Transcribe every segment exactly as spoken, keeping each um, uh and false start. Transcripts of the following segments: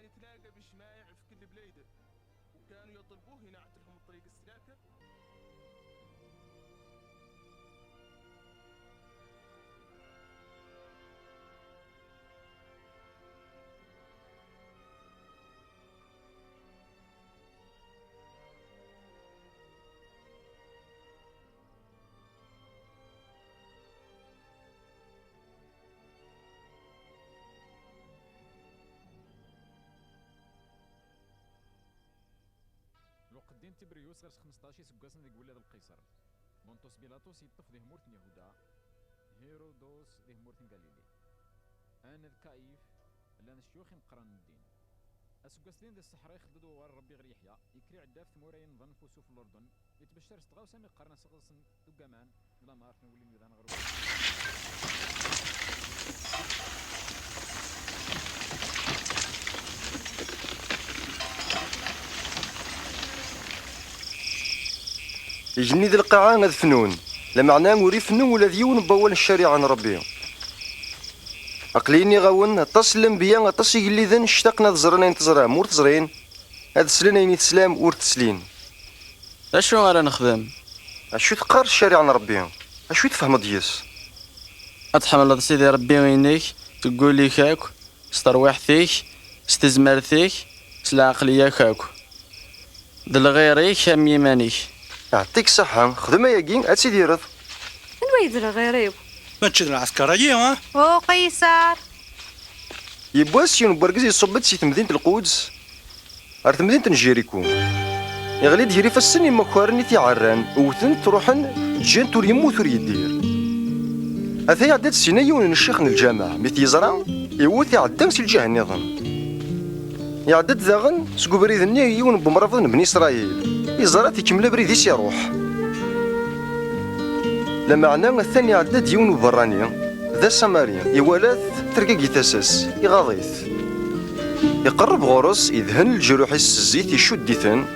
يتلاقى بجماعة في كل بليدة، وكانوا يطلبوه ينعت لهم الطريق السلاكة. Lweqt-din Tibriyus ɣer-s xmesṭac iseggasen deg wellad Lqaysar, Bunṭus Bilaṭus yeṭṭef di tmurt n Yahuda, Hirudos di tmurt n Galili. Anna d Kayif llan d ccuyux imeqqranen n ddin. Aseggas-din di ṣṣeḥra ixedded uɣar Ṛebbi ɣer Yeḥya, yekker iɛedda ɣef tmura yennḍen f usuf n Lurdun, yettbeccer s tɣawsa mi qqaren-as iɣeḍsen d ugaman d lameṛ n wulin yudan ɣer Igenni d lqaɛa ad fnun, lameɛna ur ifennu ula d yiwen n wawal n ccariɛa n Ṛebbi. Aql-i nniɣ-awen, aṭas n lenbiya, aṭas igelliden ctaqen ad ẓren ayen teẓram ur t-ẓrin, ad slen ayen i teslam ur t-slin. D acu ara nexdem? Acu teqqar ccariɛa n Ṛebbi? Acu i tfehmeḍ deg-s? Ad tḥemmleḍ Sidi Ṛebbi-inek deg wul-ik akk, s terwiḥt-ik, s tezmert-ik, s lɛeqliya-k akk, d lɣir-ik am yiman-ik. Ɛṭik ṣaḥḥa, xdem ayagi, ad tidireḍ. Anwa i d lɣir-iw? Mačči d lɛesker-agi, ha? U Qisar! Yiwwas, yiwen n wergaz iṣubb-d si temdint n Lquds ɣer temdint n Jiriku. Iɣli-d gar ifassen imakaren i t-iɛerran, wten-t, ruḥen, ǧǧan-t ur yemmut ur yeddir. Ata iɛedda-d sina yiwen n ccix n lǧameɛ, mi t-yeẓra, iwwet iɛedda si lǧiha nniḍen. Iɛedda-d daɣen seg ubrid-nni yiwen n wemrabeḍ n Bni Isṛayil, iẓra-t ikemmel abrid-is iruḥ. Lameɛna atan iɛedda-d yiwen n uberrani, d asamari, iwala-t, tergagi tasa-s, iɣaḍ-it. Iqerreb ɣur-s, idhen leǧruḥ-is s zzit, icudd-iten,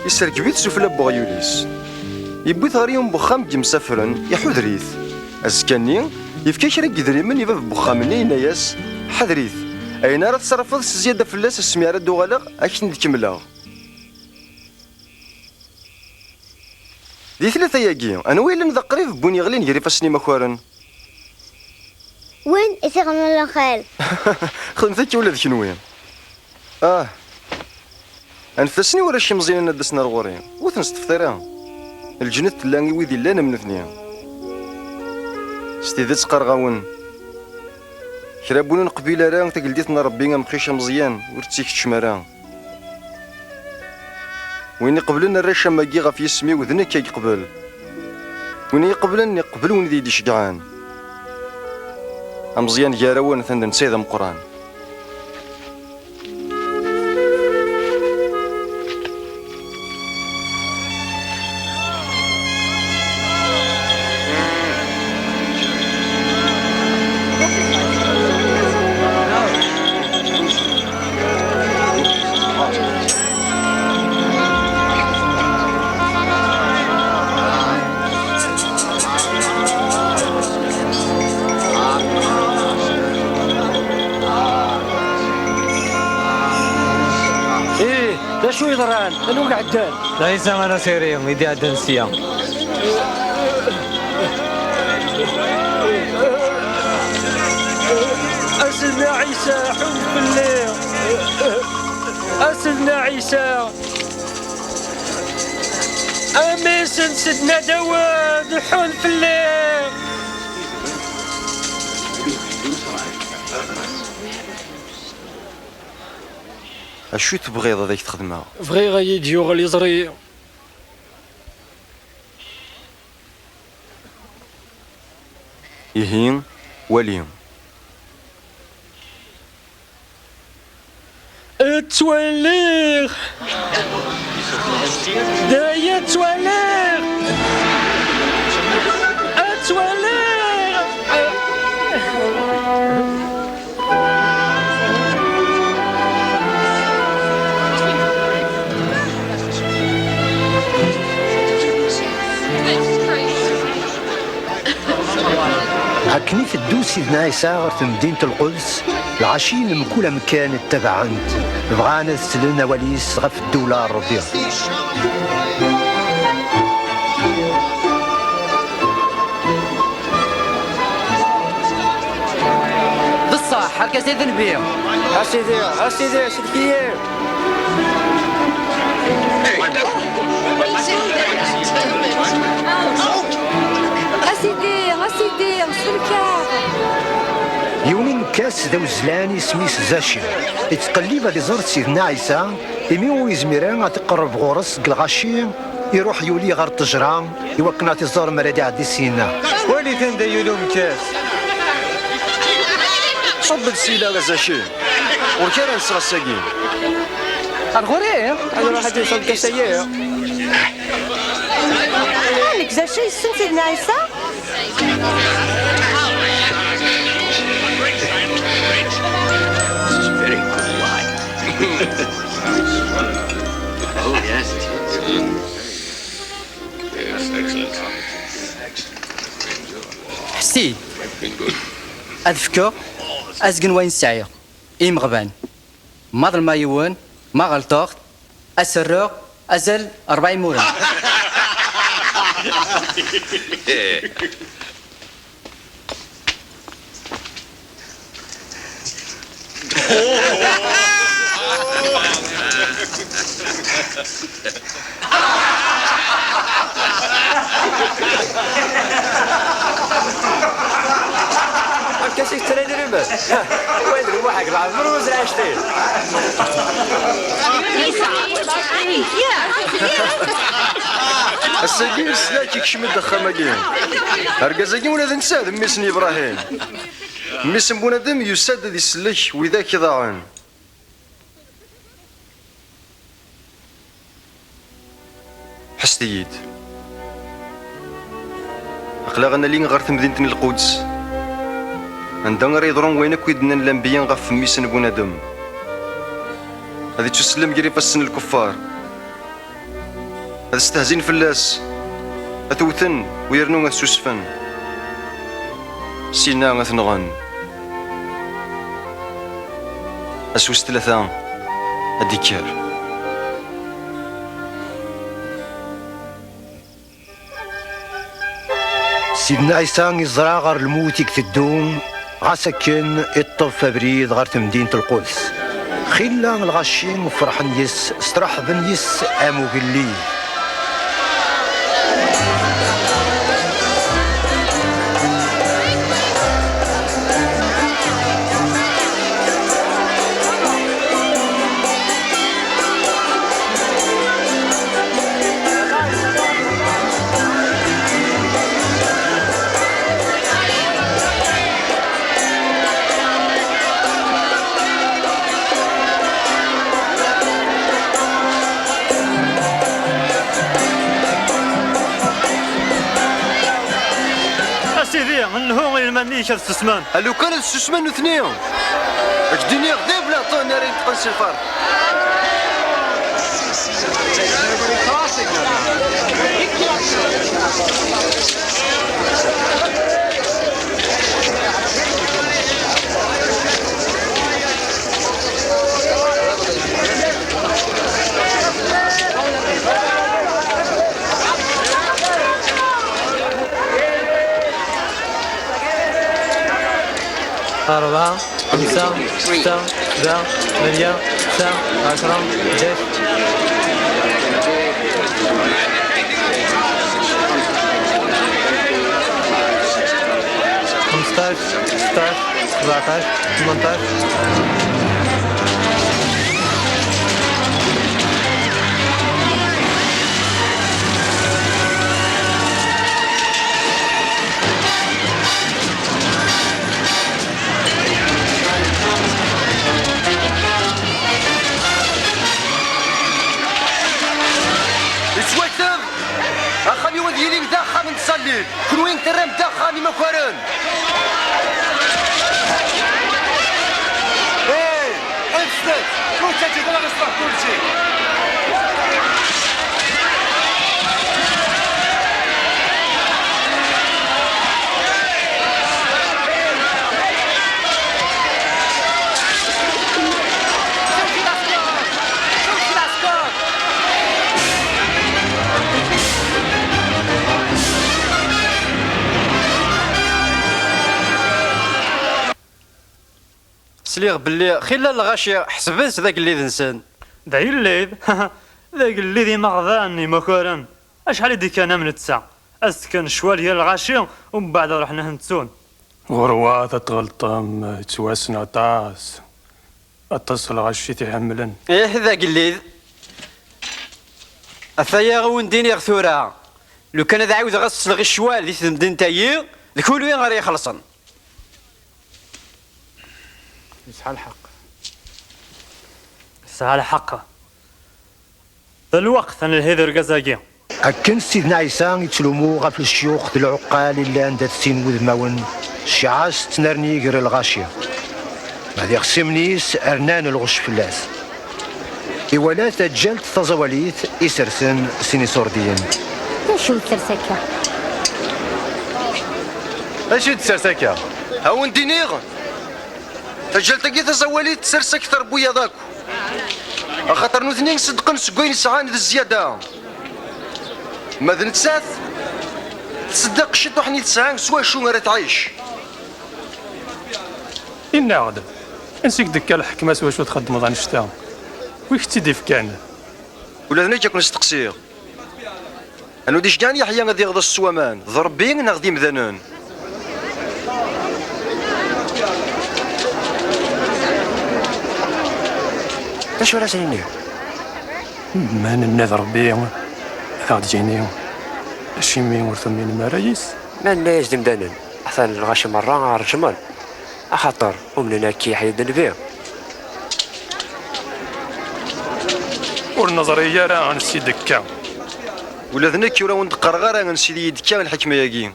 iserkeb-it sufella n weɣyul-is. Yewwi-t ɣer yiwen n wexxam n yemsafren, iḥuder-it. Azekka-nni, yefka kra n yedrimen i bab n wexxam-nni, yenna-yas, ḥader-it, ayen ara teṣrafeḍ s zzyada fell-as asmi ara d-uɣaleɣ, ad k-ten-id-kemmleɣ. Di tlata-agi, anwa yellan d aqrib n win yeɣlin gar ifassen imakaren? Win i t-iɣelmen lxir. Xedmet akka ula d kenwi. Ah, anef-asen i warrac imeẓyanen ad d-asen ar ɣur-i. Ur ten-sṭebṭiɣ ara. Lǧennet tella i wid illan am nutni. S tidet qqareɣ-awen, kra n win ur neqbil ara tageldit n Ṛebbi amqic ameẓyan ur tt-ikeččem ara. Win iqeblen arrac am wagi ɣef yisem-iw, d nekk ay yeqbel. Win i iqeblen, iqbel win i d-iyi-d-iceggɛen. Ameẓyan gar-awen, atan d netta i d ameqqran. Ih, d acu yeḍran? Anwa i iɛeddan? D Ɛisa Anasiri i d-iɛeddan sya. A Sidna Ɛisa, ḥunn fell-i! A Sidna Ɛisa! A mmi-s n Sidna Dawed, ḥunn fell-i! Acu i tebɣiḍ ad ak-t-xedmeɣ? Bɣiɣ ad yi-d-yuɣal iẓri. Ihi, wali. Ttwaliɣ! D aya ttwaliɣ! Ttwaliɣ! Akken iteddu Sidna Ɛisa ɣer temdint n Lquds, lɛaci n mkul amkan ttabaɛen-t. Bɣan ad slen awal-is ɣef ddula n Ṛebbi. D ṣṣeḥ, argaz-a d nnbi. A sidi, a sidi, sellek-iyi. A sidi, a sidi, sellek-aɣ. Yiwen umekkas d awezlan, isem-is Zaci. Yettqellib ad iẓer Sidna Ɛisa, imi ur yezmir ara ad iqerreb ɣur-s deg lɣaci, iruḥ yuli ɣer ṭṭejra iwakken ad t-iẓer mi ara d-iɛeddi syenna. Walit anda yuli umekkas. Ṣubb-d sila a Zaci. Ur k ara nesɣ ass-agi. Ar ɣur-i? Ad iruḥ ad iẓer lkas-agi. Ah, nekk Zaci yessen Sidna Ɛisa? This is a very good wine. Oh, yes. Yes, excellent. Ḥess-iyi. Ad fkeɣ azgen wayen sɛiɣ i yimeɣban. Ma ḍelmeɣ yiwen, ma ɣelṭeɣ, ad s-rreɣ azal rebɛa imuren. Amek i s-yettrali lmal? Wayen d lmuḥ deg leɛmer ur zɛic tin. Ass-agi, leslak ikcem-d axxam-agi. Argaz-agi ula d netta d mmi-s n Yebrahim. Mmi-s n bunadem yusa-d ad isellek widak iḍaɛen. Ḥesset-iyi-d. Aql-aɣ ad nali ɣer temdint n Lquds, anda ara yeḍru wayen akk i d-nnan lanbiya ɣef mmi-s n bunadem. Ad ittusellem gar ifassen n lkuffar. Ad stehzin fell-as, ad t-wten, u yernu ad susfen. Syenna ad t-nɣen. Ass wis tlata ad d-ikker. Sidna Ɛisa iẓra ɣer lmut i iteddu, ɣas akken iṭṭef abrid ɣer temdint n Lquds. Xilla lɣaci ferḥen yes-s, ttreḥben yes-s am ugellid. A Sidi, nhu i lman-ik ad susmen. A lukan ad susmen nutni! Ad k-d-iniɣ d iblaṭen ara yenṭqen si lferḥ. أربعة، خمسة، ستة، سبعة، ثمانية، تسعة، عشرة، حداش، خمسطاش، ستطاش، سبعطاش، ثمنطاش. Yettwakteb! Axxam-iw ad yilin d axxam n tẓallit, kunwi terram d axxam imakaren. Hey, ḥebset! Ur ttaǧǧet ara ad yesruḥ kulci! Sliɣ belli xilla lɣaci ḥesben-t d agellid-nsen. D agellid? D agellid imeɣban imakaren. Acḥal i d-ikkan am netta? Ad s-d-kkan ccwal yir lɣaci, umbeɛd ad ruḥen ad ten-ttun. Ɣurwat ad tɣelṭem, yettwassen aṭas. Aṭas n lɣaci i t-iḥemmlen. Ih, d agellid. Ataya i wen-d-iniɣ tura. Lukan ad ɛiwdeɣ ad sleɣ i ccwal di temdint-agi, d kunwi ara ixellṣen. Yesɛa lḥeqq. Yesɛa lḥeqq. D lweqt ad nelhi d urgaz-agi. Akken Sidna Ɛisa yettlumu ɣef lecyux d lɛuqqal i llan dat sin wudmawen, cciɛa-s tettnerni gar lɣaci. Ma d ixṣimen-is rnan lɣecc fell-as. Iwala taǧǧalt taẓawalit isersen sin iṣurdiyen. D acu i tsers akka? D acu i tsers akka? A wen-d-iniɣ, taǧǧalt-agi taẓawalit tsers akter n wiyaḍ akk. Axaṭer nutni ṣeddqen seg wayen sɛan d zzyada. Ma d nettat, tṣeddeq ciṭuḥ-nni tesɛa s wacu ara tɛic. Inna-aɣ-d, ansi k-d-tekka lḥekma s wacu txeddmeḍ annect-a? Wi k-tt-id-ifkan? Ula d nekk ad ken-steqsiɣ. Anwa d-icegɛen Yeḥya ad iɣḍes s waman, d Ṛebbi neɣ d imdanen? D acu ara sen-iniɣ? Ma nenna d Ṛebbi, ad aɣ-d-yini, acimi ur tuminem ara yis? Ma nenna-yas d imdanen, atan lɣaci merra ɣer ṛejman. Axaṭer umnen akka Yeḥya d nnbi. Ur neẓri ara ansi d-tekka. Ula d nekk ur awen-d-qqareɣ ara ansi d iyi-d-tekka lḥekma-agi.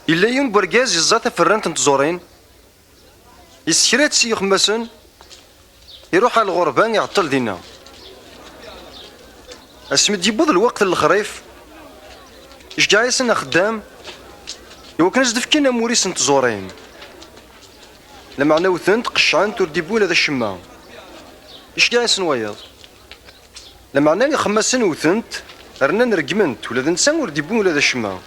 Yella yiwen n wergaz yeẓẓa taferrant n tẓurin. Yessekra-tt s yixemmasen, iruḥ ɣer lɣerba, iɛeṭṭel dinna. Asmi d-yewweḍ lweqt n lexrif, iceggeɛ-asen axeddam iwakken ad s-d-fken amur-is n tẓurin. Lameɛna wten-t, qeccɛen-t, ur d-iwwi ula d acemma. Iceggeɛ-asen wayeḍ. Lameɛna ixemmasen wten-t, rnan reggmen-t, ula d netta ur d-iwwi ula d acemma.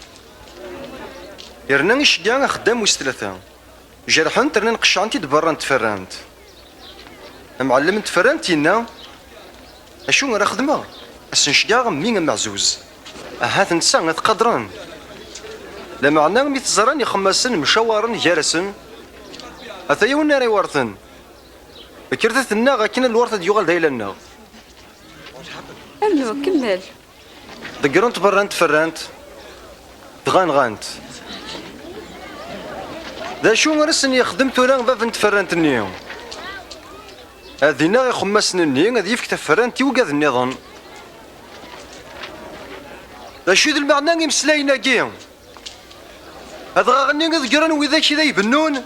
Yerna iceggeɛ axeddam wis tlata. Jerḥen-t, rnan qeccɛen-t-id berra n tferrant. Amɛellem n tferrant yenna: "Acu ara xedmeɣ? Ad sen-ceggɛeɣ mmi ameɛzuz. Ahat netta ad t-qadren." Lameɛna mi t-ẓran ixemmasen mcawaren gar-asen, ata yiwen ara iwerten. Kkret ad t-nnaɣ akken lwert ad yuɣal d ayla-nneɣ. Rnu, kemmel. Ḍeggren-t berra n tferrant, dɣa nɣan-t. D acu ara sen-yexdem tura bab n tferrant-nni? Ad ineɣ ixemmasen-nni, ad yefk taferrant i wigad nniḍen. D acu i d lmeɛna n imeslayen-agi? Adɣaɣ-nni i ḍeggren widak i d ay bennun,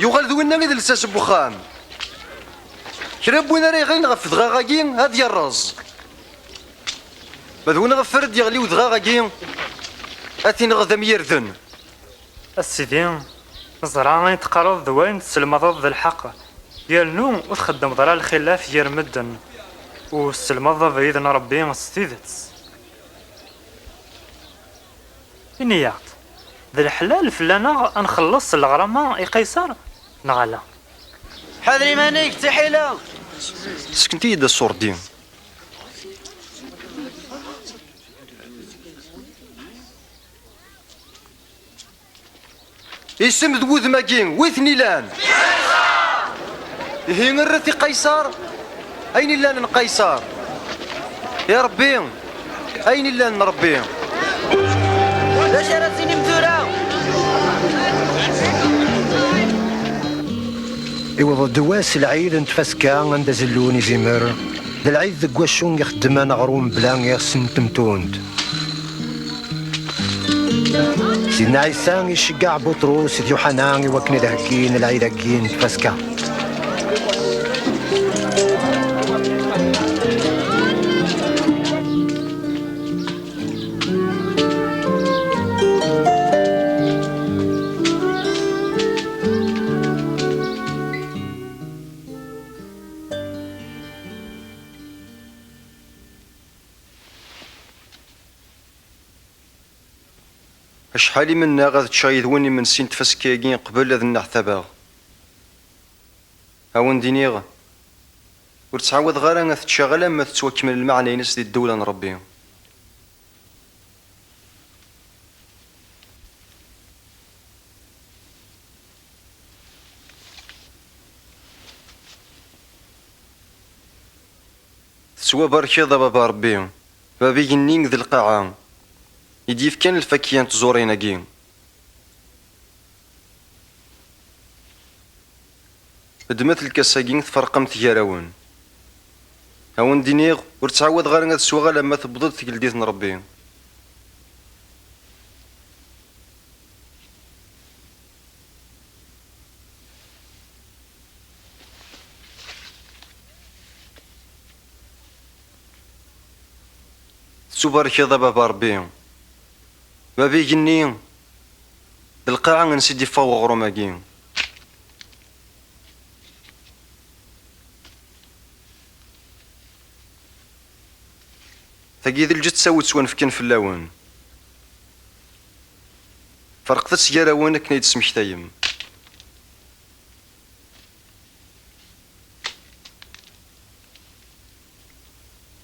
yuɣal d winna i d lsas n wexxam. Kra n win ara yeɣlin ɣef udɣaɣ-agi, ad yerreẓ. Ma d win ɣef ara d-yeɣli udɣaɣ-agi, ad t-ineɣ d am yirden. A Sidi, neẓra ayen teqqareḍ d wayen tesselmadeḍ d lḥeqq, yernu ur txeddmeḍ ara lxilaf gar medden, u tesselmadeḍ abrid n Ṛebbi s tidet. Ini-aɣ-d, d leḥlal fell-aneɣ ad nxelleṣ s leɣrama i Qayṣer, neɣ ala? Ḥader iman-ik, d tiḥila! Sseknet-iyi-d aṣurdi. Isem d wudem-agi, wi ten-ilan? Ihi, rret i Qayṣer ayen illan n Qayṣer, i Ṛebbi ayen illan n Ṛebbi. D acu ara tinim tura? Iwweḍ-d wass lɛid n tfaska anda zellun izimer, d lɛid deg wacu ixeddem aneɣrum bla iɣes n temtunt. Sidna Ɛisa iceggeɛ Buṭrus d Yuḥana i wakken ad heggin lɛid-agi n tfaska. Acḥal i mennaɣ ad ččeɣ yid-wen imensi n tfaska-agi qbel ad nneɛtabeɣ. A wen-d-iniɣ, ur ttɛawadeɣ ara ad t-ččeɣ alamma tettwakmel lmeɛna-ines di ddewla n Ṛebbi. Tettwabarkeḍ a baba Ṛebbi, bab igenni d lqaɛa, i d-yefkan lfakya n tẓurin-agi. Ddmet lkas-agi, tferqemt gar-awen. A wen-d-iniɣ, ur ttɛawadeɣ ara ad sweɣ alamma tewweḍ-d tgeldit n Ṛebbi. Tettubarkeḍ a baba Ṛebbi, bab igenni d lqaɛa ansi d-iffeɣ weɣrum-agi. Tagi d lǧetta-w ttwanefken fell-awen. Ferqet-tt gar-awen akken ay d-tesmektayem.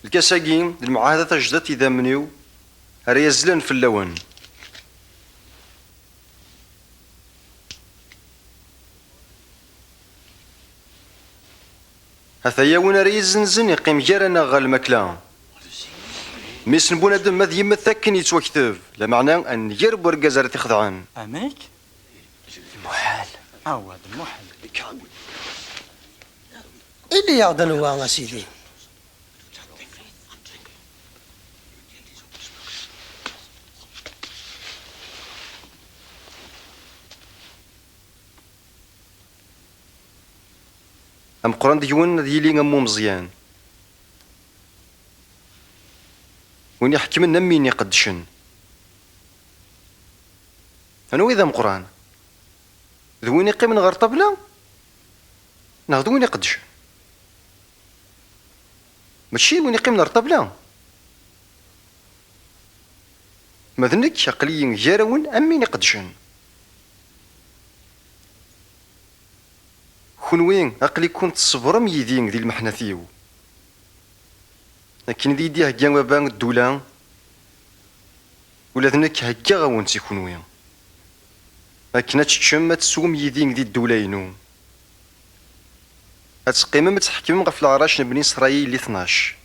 Lkas-agi d lemɛahda tajdidt idammen-iw ara yazzlen fell-awen. Ataya win ara yezzenzen iqqim gar-aneɣ ɣer lmakla. Mmi-s n bunadem ad yemmet akken yettwakteb, lameɛna a nnger n urgaz ara t-ixedɛen. Amek? Muḥal. Awa, d muḥal. Ini-yaɣ-d anwa, a Sidi. Ameqqran deg-wen ad yili am umeẓyan, win iḥekmen am win iqeddcen. Anwa i d ameqqran? D win iqqimen ɣer ṭṭabla, neɣ d win iqeddcen? Mačči d win iqqimen ɣer ṭṭabla. Ma d nekk, aql-iyi gar-awen am win iqeddcen. Kunwi, aql-iken tṣebrem yid-i di lmeḥnat-iw. Akken i d-iyi-d-ihegga baba ddula, ula d nekk heggaɣ-awen-tt i kunwi. Akken ad teččem, ad teswem yid-i di ddula-inu. Ad teqqimem ad tḥekmem ɣef leɛrac n Bni Isṛayil i tnac.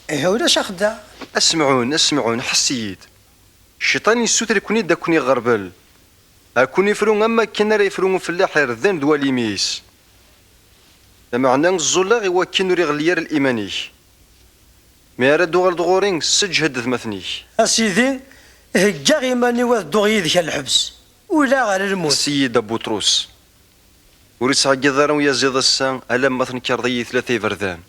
Ihi ulac axeddaɛ. Asmɛun, asmɛun, ḥess-iyi-d. Cciṭan yessuter-iken-id ad ken-iɣerbel, ad ken-ifru am wakken ara yefru ufellaḥ irden d walim-is. Lameɛna ẓẓulleɣ i wakken ur iɣelli ara liman-ik. Mi ara d-tuɣaleḍ ɣur-i, sseǧhed atmaten-ik. A Sidi, heggaɣ iman-iw ad dduɣ yid-k ɣer lḥebs, ula ɣer lmut. Ḥess-iyi-d a Buṭrus. Ur ittɛeggiḍ ara uyaziḍ ass-a alamma tnekreḍ-iyi tlata iberdan.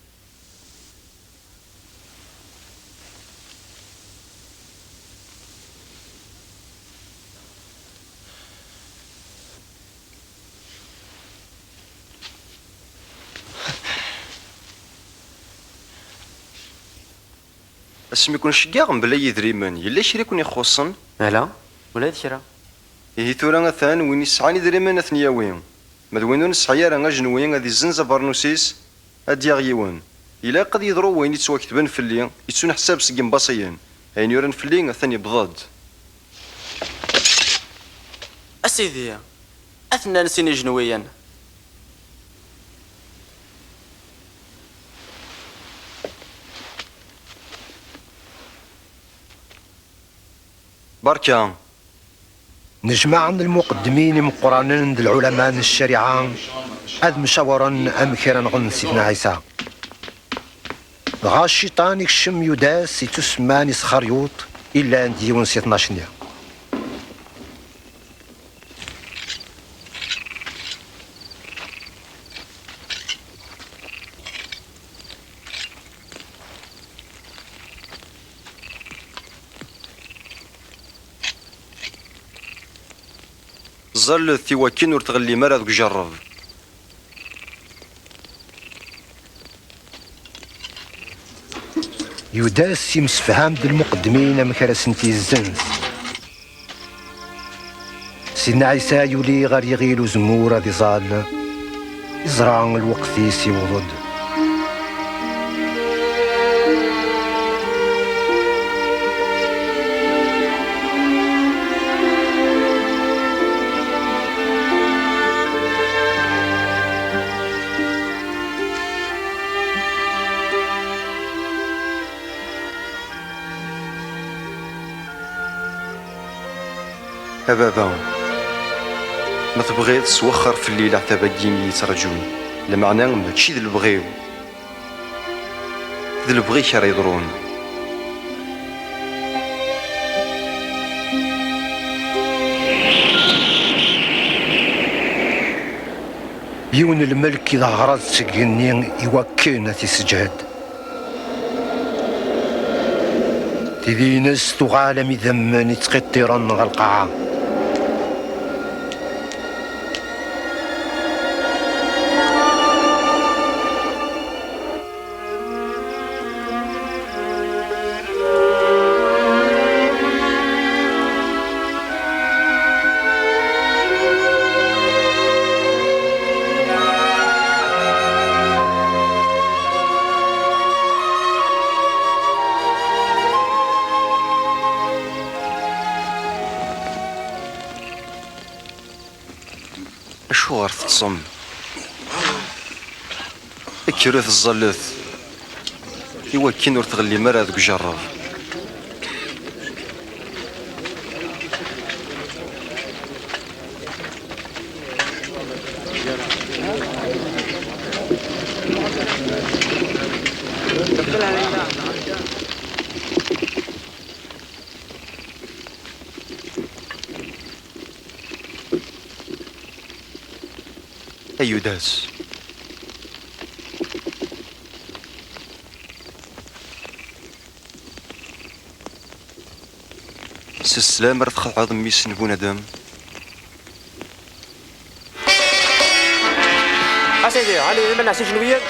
Asmi ken-ceggɛeɣ mebla yidrimen, yella kra i ken-ixuṣṣen? Ala, ula d kra. Ihi tura atan, win yesɛan idrimen ad ten-yawi, ma d win ur nesɛi ara ajenwi ad izzenz abernus-is, ad d-yaɣ yiwen. Ilaq ad yeḍru wayen yettwaketben fell-i, yettuneḥsab seg yimbaṣiyen. Ayen yuran fell-i atan yewweḍ-d. A Sidi, ad ten-nnan sin ijenwiyen. Berka. Nejmaɛen lmuqeddmin imeqqranen d lɛulama n ccariɛa ad mcawren amek ara nɣen Sidna Ɛisa. Dɣa Cciṭan ikcem Yudas ittusemman Isxaryuṭ, illan d yiwen si tnac-nni. Ẓẓallet i wakken ur tɣellim ara deg ujerreb. Yudas yemsefham d lmuqeddmin amek ara sent-yezzenz. Sidna Ɛisa yuli ɣer yiɣil uzemmur ad iẓall, iẓra lweqt-is iwweḍ-d. A baba, ma tebɣiḍ, swexxer fell-i leɛtab-agi i yi-yettraǧun. Lameɛna mačči d lebɣi-w, d lebɣi-k ara yeḍrun. Yiwen n lmelk i d aɣrad seg igenni i wakken ad t-isseǧhed. Tidi-ines tuɣal am idammen ittqiṭṭiren ɣer lqaɛa. Acuɣer teṭṭsem? Kkret ẓẓallet, i wakken ur tɣellim ara deg ujerreb. A Yudas. S sslam ara txedɛeḍ mmi-s n bunadem? A sidi, ali iman-nneɣ s ijenwiyen.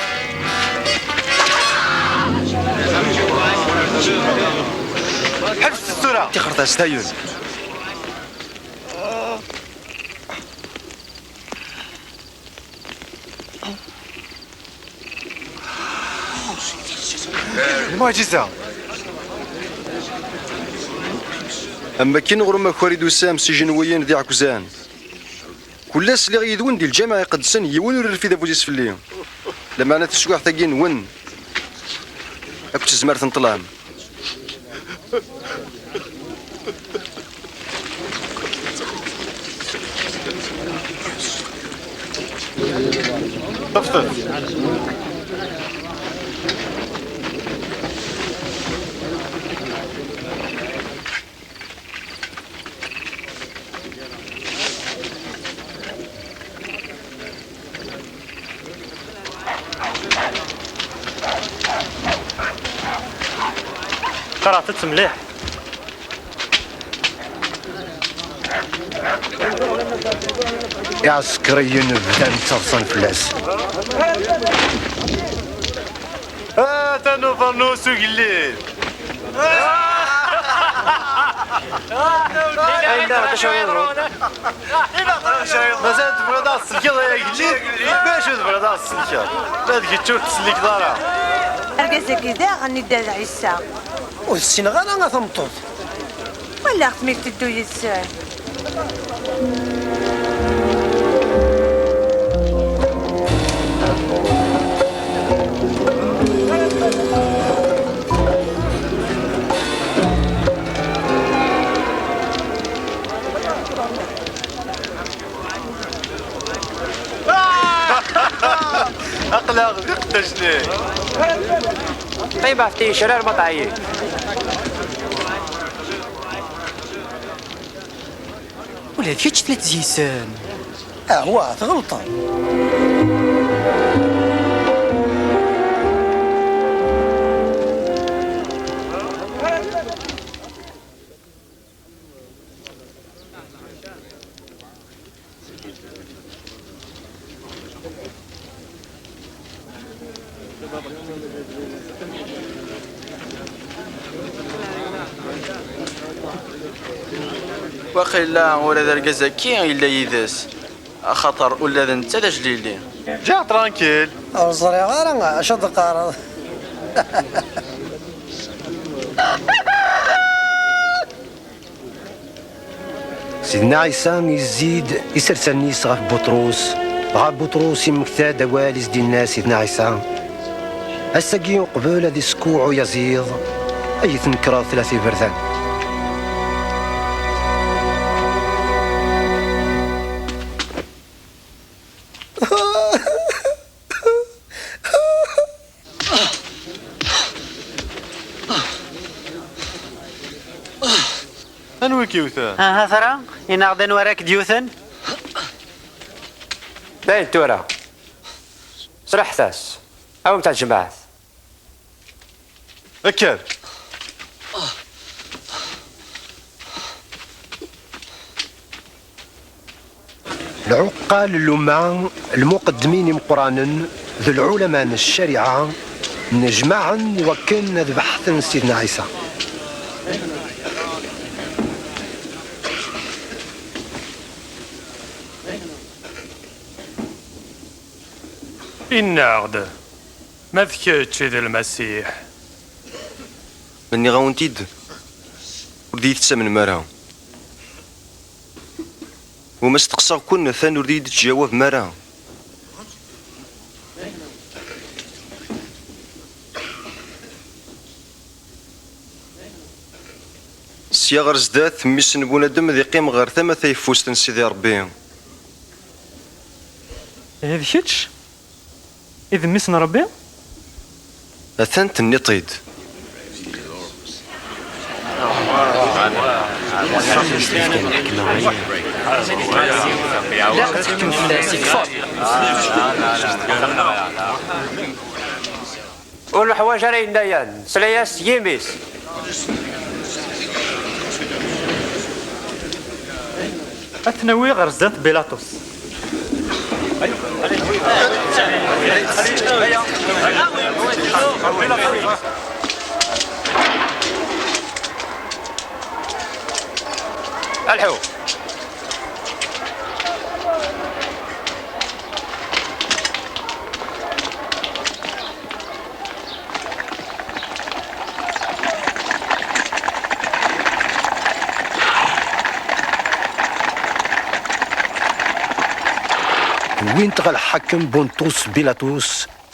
Ḥebset tura! Tixret-as tayen. Lmuɛǧiza. Am wakken ɣer umakar i d-tusam s ijenwiyen d iɛekkzan. Kul ass lliɣ yid-wen di lǧameɛ iqedsen, yiwen ur irfid afus-is fell-i. Lameɛna taswiɛt-agi nwen akked tezmert n ṭṭlam. Ṭṭfet. Qerɛet-tt mliḥ. Iɛsekriyen bdan ttaḍsan fell-as. Atan ubernus ugellid. Mazal tebɣiḍ ad ɣ-tsellkeḍ ay agellid? Bacu tebɣiḍ ad ɣ-tsellkeḍ? Ma d kečč ur tettsellikeḍ ara. Argaz-agi daɣen i Dda Ɛisa. Ur tessineɣ ara a tameṭṭut. Walaɣ-t mi iteddu yid-sen. Aql-aɣ d iqeddacen-ik. Qqim ɣef tgecrar ma tɛeyyiḍ. Ula d kečč tella-d yis-sen. Ahwa, tɣelṭem. Waqila ula d argaz-agi yella yid-s, axaṭer ula d netta d ajlili. Ǧǧiɣ tranquille. Ur ẓriɣ ara acu d-teqqareḍ. Sidna Ɛisa yezzi-d isersan-is ɣef Buṭrus, dɣa Buṭrus immekta-d awal i s-d-yenna Sidna Ɛisa: Ass-agi, uqbel ad iskuɛ uyaziḍ, ad iyi-tnekreḍ tlata iberdan. Anwa i k-yewten? Aha tura, ini-aɣ-d anwa ara k-d-yewten. Dayen tura, sraḥet-as, awimt-tt ɣer tjemɛat. Kker! Lɛuqqal n lumma, lmuqeddmin imeqqranen d lɛulama n ccariɛa nnejmaɛen wakken ad beḥten Sidna Ɛisa. Inna-aɣ-d, ma d kečč i d Lmasiḥ. Ma nniɣ-awen-t-id, ur d-iyi-tettamnem ara. U ma steqsaɣ-ken, atan ur d-iyi-d-tettjawabem ara. Sya ɣer zdat, mmi-s n bunadem ad iqqim ɣer tama tayeffust n Sidi Ṛebbi. Ihi d kečč i d mmi-s n Ṛebbi? Atan tenniḍ-t-id. Ilaq ad teḥkem fell-as, ikfa. Ur neḥwaǧ ara yenna-yan, nesla-yas s yimi-s. Ad t-nawi ɣer zdat Bilaṭus. Alḥu! Wwin-t ɣer lḥakem Bunṭus Bilaṭus.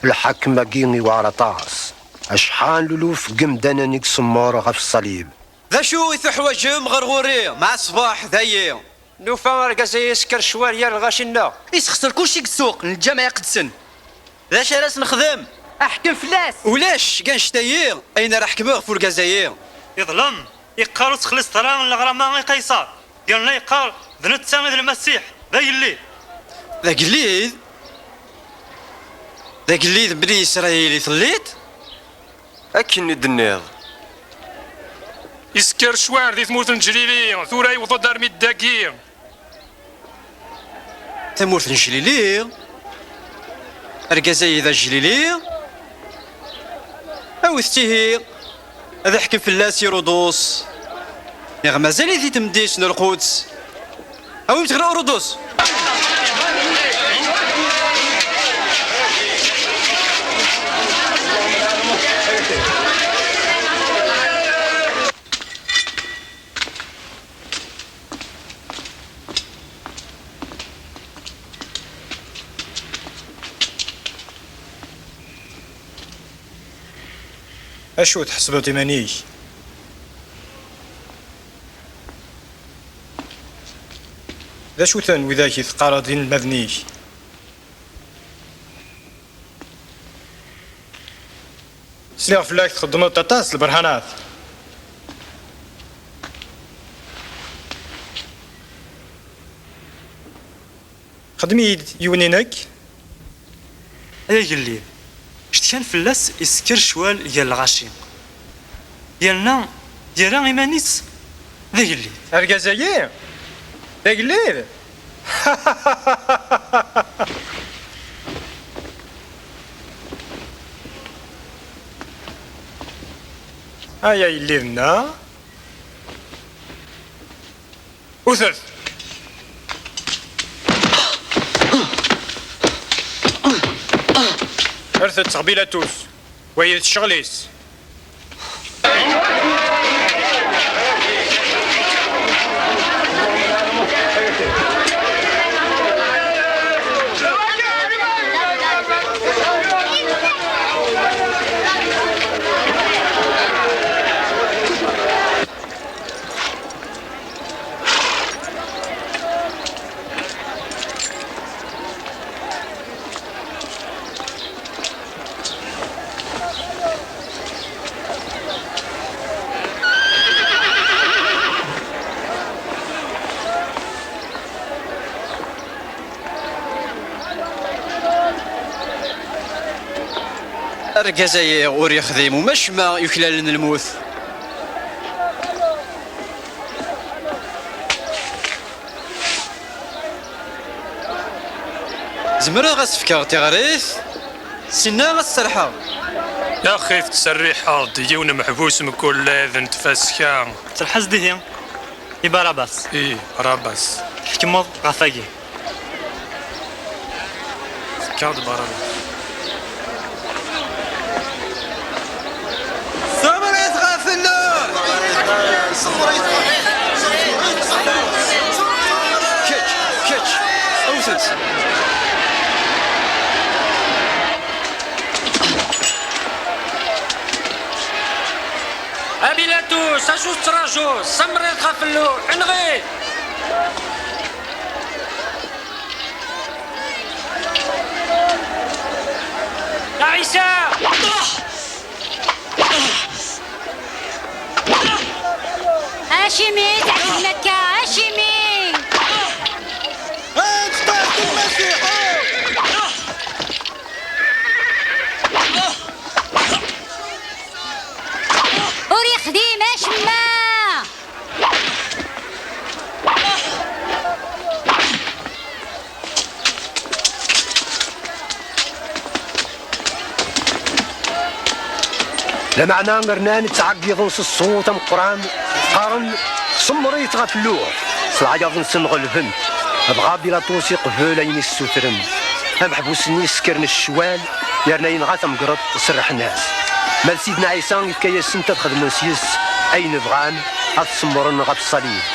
Lḥakem-agi iwɛer aṭas. Acḥal n luluf n yemdanen i isemmer ɣef ṣṣalib. D acu i tuḥwaǧem ɣer ɣur-i? Mɛa ṣṣbeḥ, dayi. Nufa argaz-agi yessker ccwal gar lɣaci-nneɣ. Isexser kulci deg ssuq n lǧameɛ iqedsen. D acu ara s-nexdem? Aḥkem fell-as! Ulac deg annect-ayi ayen ara ḥekmeɣ ɣef urgaz-ayi. Iḍlem, iqqar ur texliṣeḍ ara n leɣrama i Qayṣer, yerna yeqqar d netta i d Lmasiḥ, d agellid. D agellid? D agellid n Bni Isṛayil i telliḍ? Akken i d-tenniḍ. Isker ccwal di tmurt n Ǧlili, tura yewweḍ-d armi d dagi. Tamurt n Jlili? Argaz-ayi d ajlili? Awit-t ihi, ad iḥkem fell-as Irudus. Niɣ mazal-it di temdint n Lquds. Awimt ɣer Urudus. Acu tḥesbeḍ iman-ik? D acu-ten widak i teqqareḍ d inelmaden-ik? Sliɣ fell-ak txeddmeḍ aṭas n lberhanat. Xdem-iyi-d yiwen i nekk. Ay agellid, cetkan fell-as isker ccwal gar lɣaci. Yerna yerra iman-is d agellid. Argaz-agi d agellid? Ay agellid-nneɣ. Utet! Rret-tt ɣer Bilatus. Wayi d ccɣel-is. Argaz-ayi ur yexdim uma acemma yuklalen lmut. Zemreɣ ad s-fkeɣ tiɣrit? Sinna ad s-serḥeɣ. Axif tserriḥeḍ-d yiwen umeḥbus mkul lɛid n tfaska. Serḥ-as-d ihi i Barabas. I Barabas. Tḥekmeḍ ɣef wagi. Tefkiḍ-d Barabas. Semret ɣef Lluh! Kečč, kečč, awet-t! A Bilatus, acu tettrajuḍ? Semret ɣef Lluh, enɣ-it! A Ɛisa! Acimi i tɛeǧbem akka? Acimi? Ad ṭṭafen Lmasiḥ! Ur yexdim acemma! Lameɛna rnan ttɛeggiḍen s ṣṣut ameqqran, qqaren: "Semmerit ɣef Lluh." S leɛyaḍ-nsen ɣelben, dɣa Bilaṭus iqbel ayen i ssutren. Ameḥbus-nni ssekren ccwal, yerna yenɣa tamegreḍt, serrḥen-as. Ma d Sidna Ɛisa, yefka-yasen-t ad xedmen s yes ayen bɣan, ad t-semmren ɣef ṣṣalib.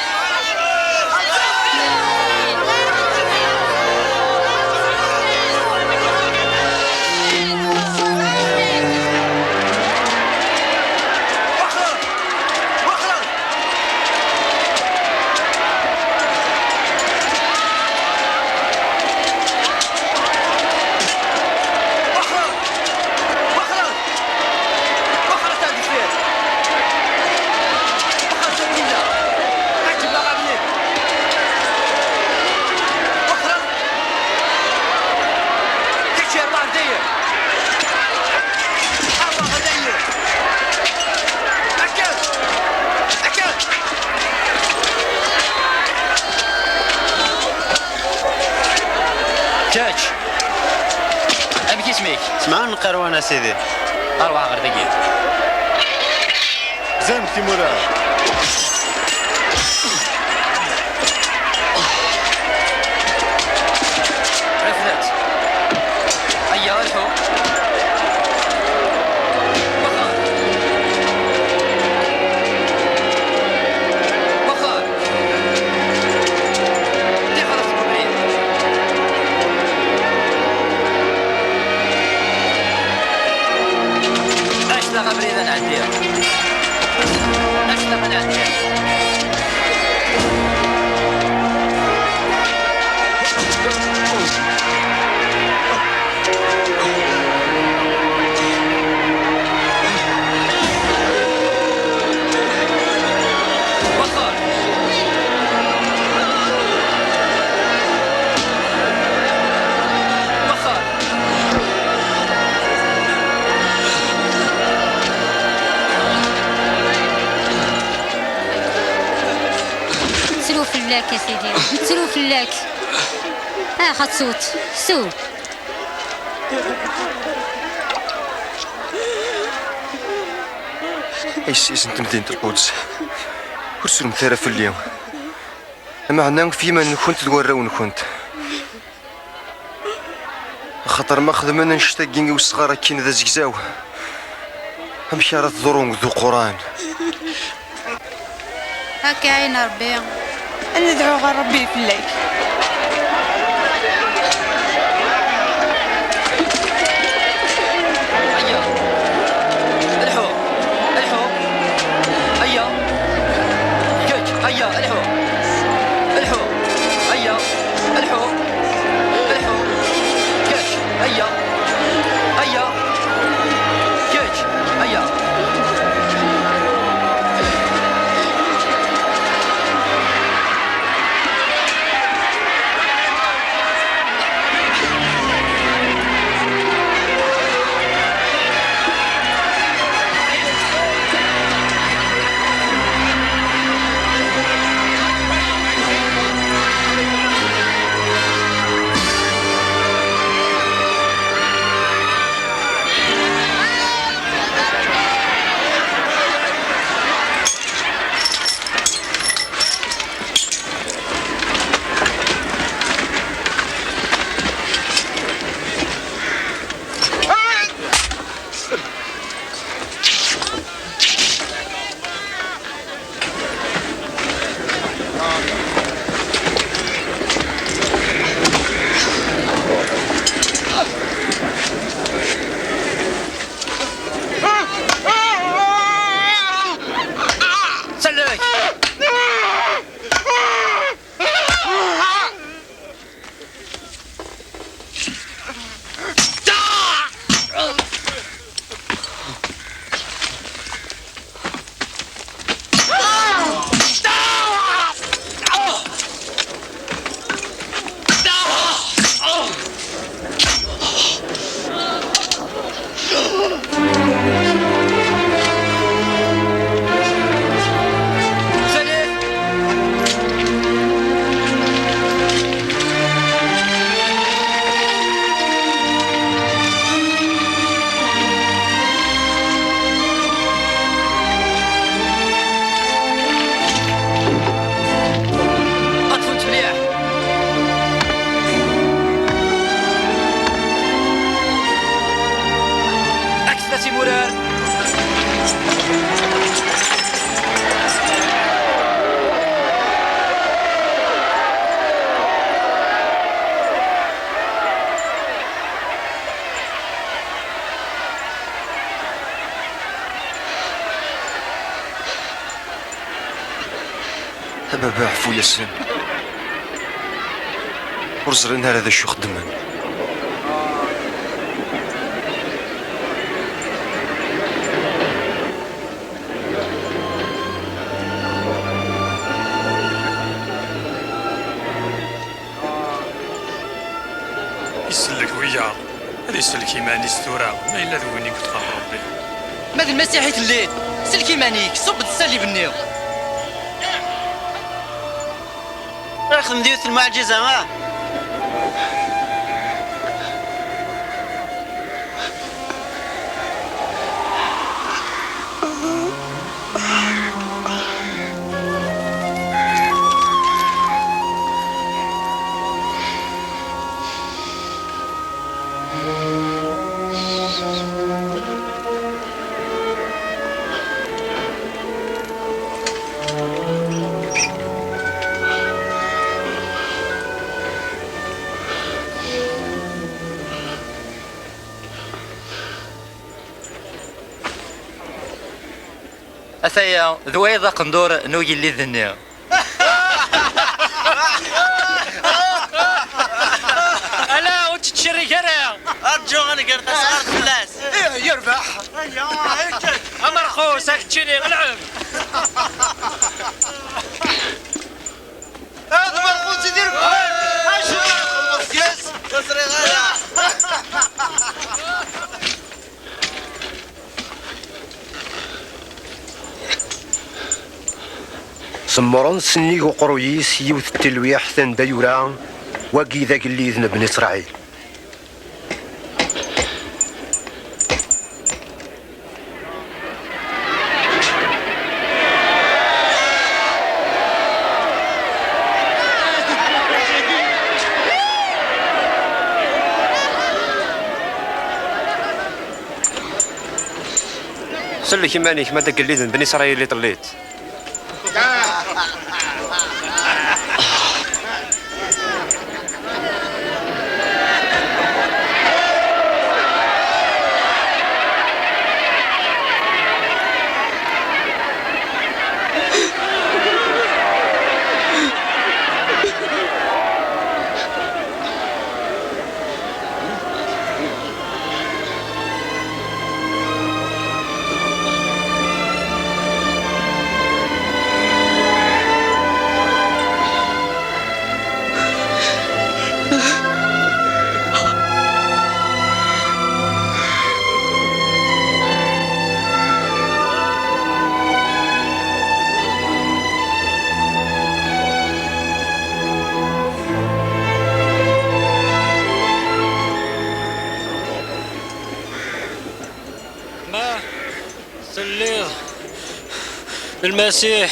Kečč, amek isem-ik? Semɛun Nqirwan, a sidi. Arwaḥ ɣer dagi. Zan timura. Refdet. Ayya, lḥu. Wexxer. Wexxer. Tixret deg ubrid. Act-aɣ abrid ad nɛeddi. Act-aɣ ad nɛeddi. Nettru fell-ak, a sidi, nettru fell-ak. Ah, ad tewweḍ, sew. Ay ssis n temdint n Lquds, ur ttrumt ara fell-i. Meɛna ɣef yiman-nkent d warraw-nkent. Axaṭer ma xedmen annect-agi i wesɣar akkin d azegzaw, amek ara teḍru deg uquran? Akka ɛin Ṛebbi. Ad nedɛu ɣer Ṛebbi fell-ak. Aya. Lḥu. Lḥu. Aya. Kečč. Aya. Lḥu. Lḥu. Aya. Lḥu. Lḥu. Kečč. Aya. Aya. Kečč. Aya. Sellek! Ṭṭfent mliḥ. Kkset-as imurar. A baba, ɛfu-yasen. Ur ẓrin ara d acu xeddmen. Isellek wiyaḍ, ad isellek iman-is tura, ma yella d win i yewwet ɣer Ṛebbi. Ma d lmasiḥ i telliḍ, sellek iman-ik, ṣubb-d ṣṣalib-nni. Ad xedmen yiwet n lmuɛǧiza, ah! Ataya, d wayeḍ aqendur n ugellid-nni. Ala, ur ttcerrig ara! Arǧu ad nger tasɣart fell-as. Ih, yerbeḥ! Amerxus, ad keččini, lɛeb! Ad merxus i d-irebḥen! Acu ara txedmeḍ deg-s? Ur ẓriɣ ara. Semmren sennig uqerruy-is yiwet n telwiḥt anda yura: "Wagi d agellid n Bni Isṛayil." Sellek iman-ik, ma d agellid n Bni Isṛayil i telliḍ. Ma telliḍ d Lmasiḥ,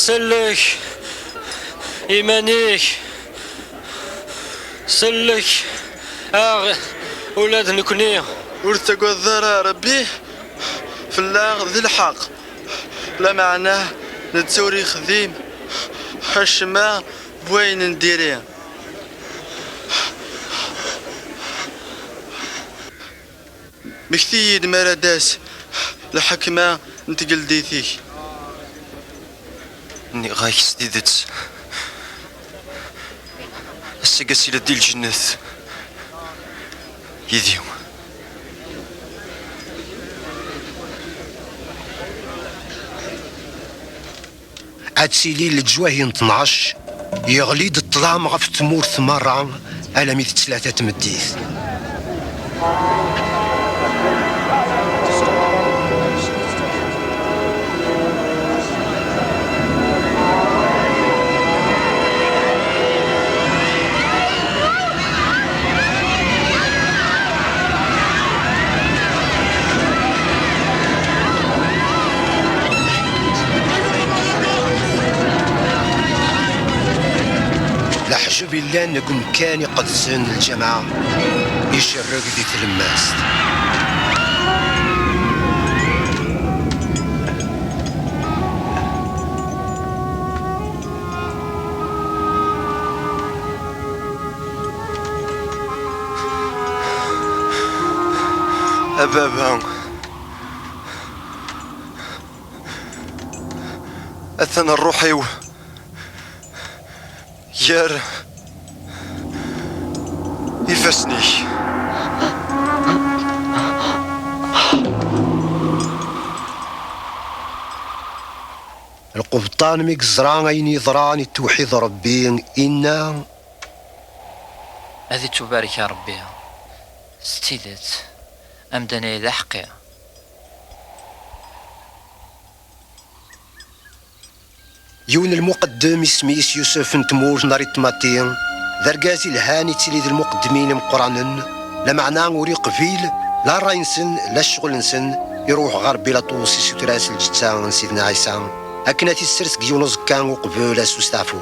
sellek iman-ik, sellek-aɣ ula d nekni. Ur tettagadeḍ ara Rebbi, fell-aɣ d lḥeqq, lameɛna netta ur yexdim acemma n wayen n diri. Mmekti-yi-d mi ara d-tas lḥekma n tgeldit-ik. Nniɣ-ak s tidet, ass-agi ad tiliḍ di lǧennet yid-i. Ad tili leǧwahi n tnac, yeɣli-d ṭṭlam ɣef tmurt merra, alammi d ttlata tmeddit. Leḥjeb yellan deg umkan iqedsen, lǧameɛ icerreg di tlemmast. A baba, atan ṛṛuḥ-iw gar ifassen-ik. Lqebṭan mi yeẓra ayen yeḍran i tewḥid Ṛebbi, inna: Ad ittubarek Ṛebbi s tidet, amdan-agi d aḥeqqi. Yiwen n lmuqeddem isem-is Yusef n tmurt n Ariṭmati, d argaz ilhan, ittili d lmuqeddmin imeqqranen, lameɛna ur iqbil la ṛṛay-nsen la ccɣel-nsen, iruḥ ɣer Bilaṭus, isuter-as lǧetta n Sidna Ɛisa akken ad t-issers deg yiwen uẓekka uqbel ad s-usteɛfu.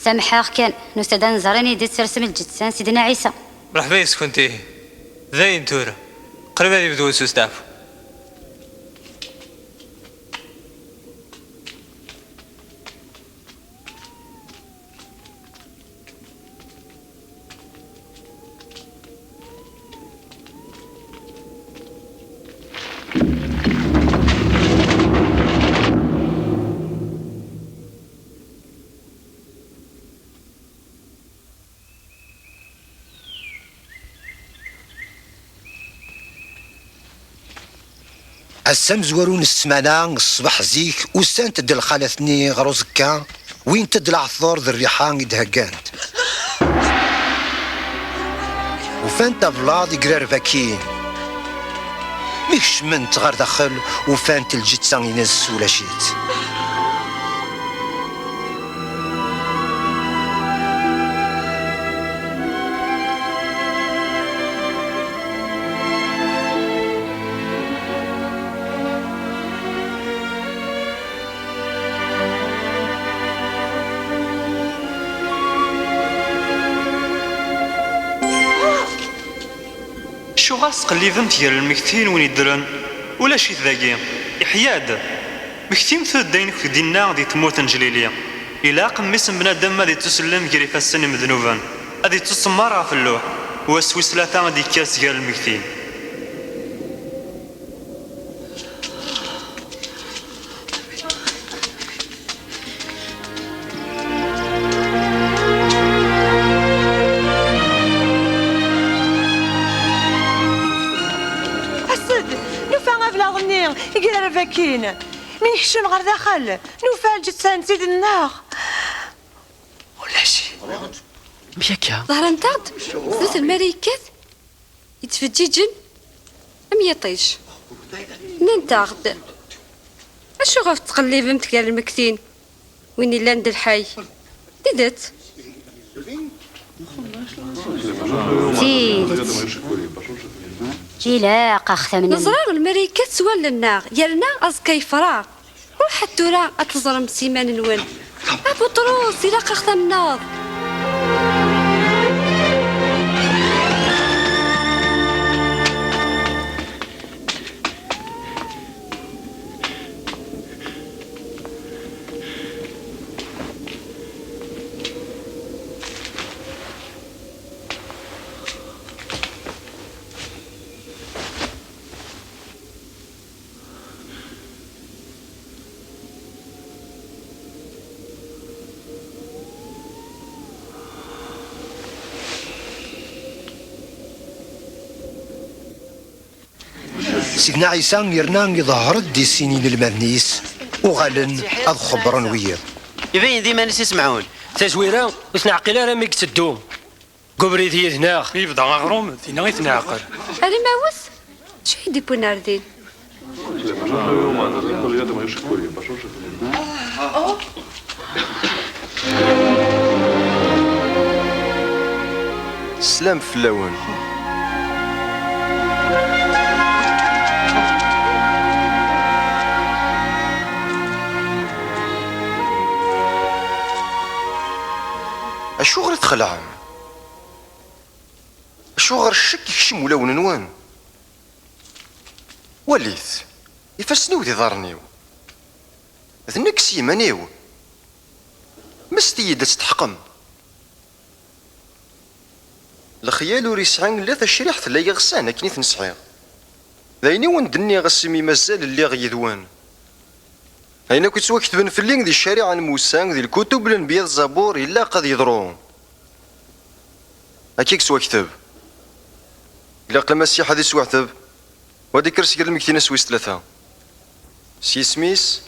Samḥ-aɣ kan, nusa-d ad nẓer anida i d-tersem lǧetta n Sidna Ɛisa. Mreḥba yes-kent, ihi. Dayen tura, qrib ad yebdu ususteɛfu. Ass amezwaru n ssmana, ṣṣbeḥ zik, usant-d lxalat-nni ɣer uẓekka, wwint-d leɛṭer d rriḥa i d-heggant. Ufant ablaḍ igrareb akkin. Mi kecment ɣer daxel, ufant lǧetta-ines ulac-itt. Acuɣer tettqellibemt gar lmegtin win yeddren? Ulac-it dagi, iḥya-d. Mektimt-d ayen i kent-d-inna di tmurt n Jlili. Ilaq mmi-s n bnadem ad ittusellem gar ifassen imednuben, ad ittusemmer ɣef lluḥ, u ass wis tlata ad d-yekker seg gar lmegtin. As-d! Nufa ablaḍ-nni igrareb akkin. Mi nekcem ɣer daxel, nufa lǧetta-nnes id-nneɣ. Ulac-it. Amek akka? Ḍehrent-aɣ-d snat lmalaykat yettfeǧǧiǧen am yiṭij. Nnant-aɣ-d: "Acuɣer tettqellibemt gar lmegtin win illan d lḥay?" Tidet. Tidet. Ilaq a ɣ-tamnem. Neẓra lmalaykat s wallen-nneɣ, yerna aẓekka yefreɣ. Ruḥet tura ad teẓrem s iman-nwen. A Buṭrus, ilaq a ɣ-tamneḍ. Sidna Ɛisa yerna iḍehher-d i sin inelmaden-is, uɣalen ad xebbren wiyiḍ. Ibayen d iman-is i Semɛun. Tazwira ur t-neɛqil ara mi yetteddu. Deg ubrid yid-neɣ. Mi yebda aɣrum, dinna i t-neɛqel. Ar imawes? Acu i d-iwwin ar din? Sslam fell-awen. Acuɣer i txelɛem? Acuɣer ccek ikcem ulawen-nwen? Walit, ifassen-iw d iḍarren-iw. D nekk s yiman-iw. Mest-iyi-d ad testeḥqem. Lexyal ur yesɛi illa tacriḥt la yeɣsan akken i ten-sɛiɣ. D ayen i wen-d-nniɣ asmi mazal lliɣ yid-wen. Ayen akk yettwaketben fell-i di ccariɛa n Musa, di lkutub n lenbiya d Zabur, ilaq ad yeḍru. Akka i yettwakteb. Ilaq Lmasiḥ ad isweḥteb, u ad ikker seg lmegtin ass wis tlata. S yisem-is,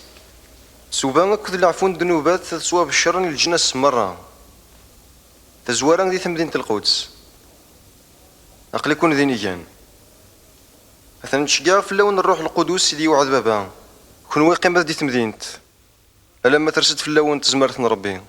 ttuba akked leɛfu n ddnubat ad ttwabeccren i leǧnas merra. Tazwara di temdint n Lquds. Aql-iken d inigan. Atan ttceggiɛeɣ fell-awen Rruḥ Lqudus i d-yewɛed Baba. Kenwi qqimet di temdint, alamma ters-d fell-awen tezmert n Ṛebbi.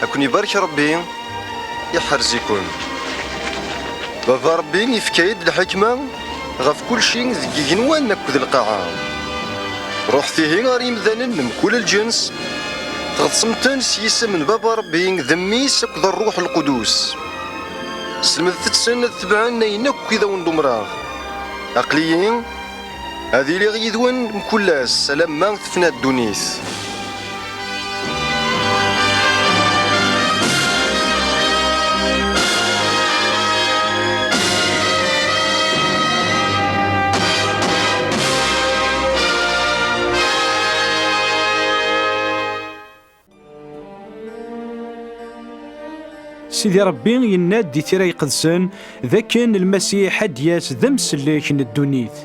Ad ken-ibarek Ṛebbi, iḥrez-iken. Baba Ṛebbi ifka-yi-d lḥikma ɣef kulci deg igenwan akked lqaɛa. Ruḥet ihi ɣer yimdanen n mkul lǧens, tɣeḍsem-ten s yisem n Baba Ṛebbi, d Mmi-s akked Ṛṛuḥ Lqudus. Slemdet-ten ad tebɛen ayen akk i d awen-d-umreɣ. Aql-iyi Ad iliɣ yid-wen mkul ass alamma tefna ddunit. Sidi Ṛebbi yenna-d di Tira Iqedsen d akken Lmasiḥ ad d-yas d amsellek n ddunit.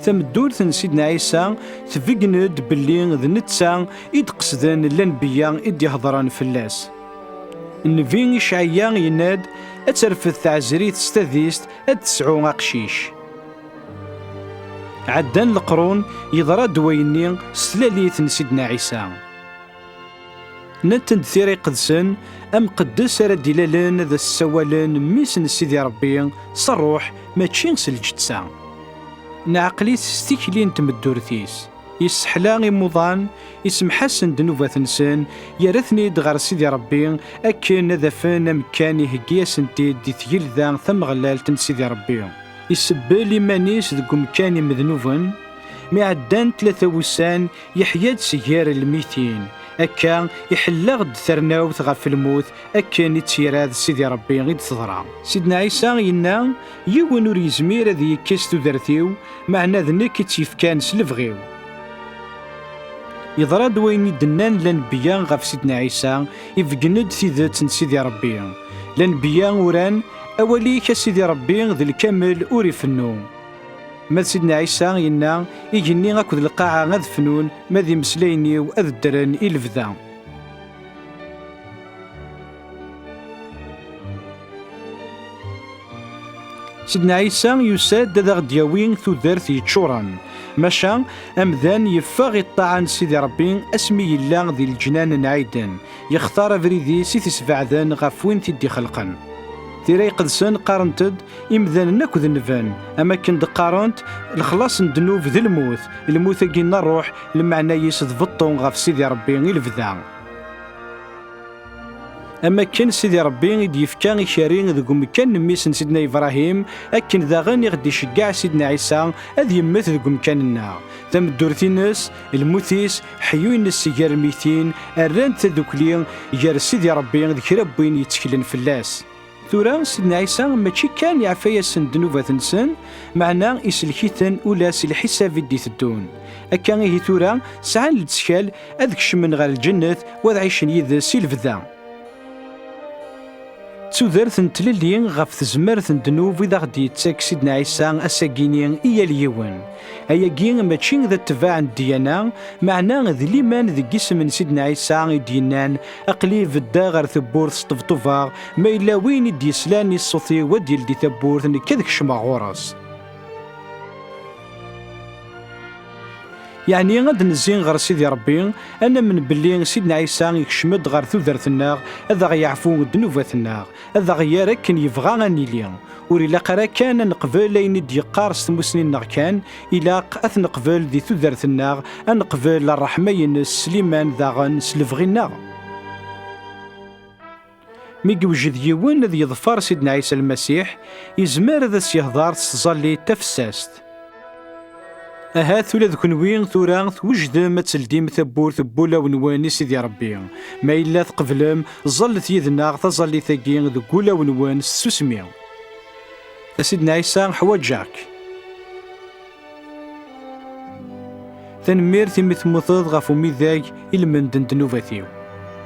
Tameddurt n Sidna Ɛisa tbeggen-d belli d netta i d-qesden lanbeyya i d-ihedṛen fell-as. Nnbi Icɛaya yenna-d ad terfed teɛzrit s tadist ad tesɛu aqcic. Ɛeddan leqrun, yeḍra-d wayenni s tlalit n Sidna Ɛisa. Nnant-d Tira Iqedsen, amqeddes ara d-ilalen ad as-ssawalen mmi-s n Sidi Ṛebbi s ṛṛuḥ, mačči s lǧetta. Neɛqel-it s tikli n tmeddurt-is. Yesseḥla imuḍan, isemḥ-asen ddnubat-nsen, yerra-ten-id ɣer Sidi Ṛebbi akken ad afen amekkan iheggi-asen-t-id di tgelda tameɣlalt n Sidi Ṛebbi. Isebbel iman-is deg umkan imednuben, mi ɛeddan tlata wussan, yeḥya-d si gar lmitin. Akka, iḥelleɣ-d tarnawt ɣef lmut, akken i tt-irad Sidi Ṛebbi i d-teḍra. Sidna Ɛisa yenna, yiwen ur yezmir ad yekkes tudert-iw, meɛna d nekk i tt-yefkan s lebɣi-w. Yeḍra-d wayen i d-nnan lanbeyya ɣef Sidna Ɛisa, ibeggen-d tidet n Sidi Ṛebbi. Lanbeyya uran, awal-ik a Sidi Ṛebbi d lkamel ur ifennu. Ma d Sidna Ɛisa yenna, igenni akked lqaɛa ad fnun, ma d imeslayen-iw ad ddren i lebda. Sidna Ɛisa yusa-d ad aɣ-d-yawi tudert yeččuren. Maca, amdan yeffeɣ i ṭṭaɛa n Sidi Ṛebbi asmi yella di leǧnan n Ɛiden, yextar abrid-is i t-isbeɛden ɣef win t-id-ixelqen. Tira Iqedsen qqarent-d, imdanen akk denben, am akken d-qqarent, lexlaṣ n ddnub d lmut, lmut-agi n ṛṛuḥ, lmeɛna-is d beṭṭu ɣef Sidi Ṛebbi i lebda. Am akken Sidi Ṛebbi i d-yefka ikerri deg umkan n mmi-s n Sidna Ibrahim, akken daɣen i ɣ-d-iceggeɛ Sidna Ɛisa ad yemmet deg umkan-nneɣ. Tameddurt-ines, lmut-is, ḥyu-ines gar lmitin, rran-d tadukli gar Sidi Ṛebbi d kra n win yetteklen fell-as. Tura, Sidna Ɛisa mačči kan iɛfa-yasen ddnubat-nsen, meɛna isellek-iten ula si lḥisab i d-iteddun. Akka ihi tura, sɛan lettkal ad kecmen ɣer lǧennet, u ad ɛicen yid-s i lebda. D tudert n tlelli ɣef tezmert n ddnub i d aɣ-d-yettak Sidna Ɛisa ass-agini i yal yiwen. Ayagi mačči d atbaɛ n ddyana, meɛna d liman deg isem n Sidna Ɛisa i d-yennan, aql-i beddeɣ ɣer tewwurt sṭebṭubeɣ, ma yella win i d-yeslan i ṣṣut-iw ad d-yeldi tawwurt, nekk ad kecmeɣ ɣur-s. Yeɛni ad d-nezzi ɣer Sidi Ṛebbi, ad namen belli Sidna Ɛisa ikcem-d ɣer tudert-nneɣ, ad aɣ-yeɛfu ddnubat-nneɣ, ad aɣ-yerr akken yebɣa ad nili. Ur ilaq ara kan ad neqbel ayen i d-yeqqar s tmussni-nneɣ kan, ilaq ad t-neqbel di tudert-nneɣ, ad neqbel ṛṛeḥma-ines s liman daɣen s lebɣi-nneɣ. Mi yewjed yiwen ad yeḍfer Sidna Ɛisa Lmasiḥ, yezmer ad as-yehḍer s tẓallit tafessast. Ahat ula d kenwi tura twejdem ad teldim tawwurt n wulawen-nwen i Sidi Ṛebbi. Ma yella tqeblem, ẓallet yid-neɣ taẓallit-agi deg wulawen-nwen s tsusmi. A Sidna Ɛisa, ḥwaǧeɣ-k. Tanemmirt imi temmuteḍ ɣef umidag i lmend n ddnubat-iw.